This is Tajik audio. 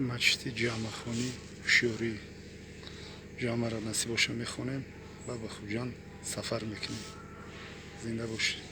Мачити ҷамъахонӣ, ҳушёрӣ. Ҷамъаро насиб боша, мехонем ва ба Хуҷанд сафар мекунем. Зинда бошед.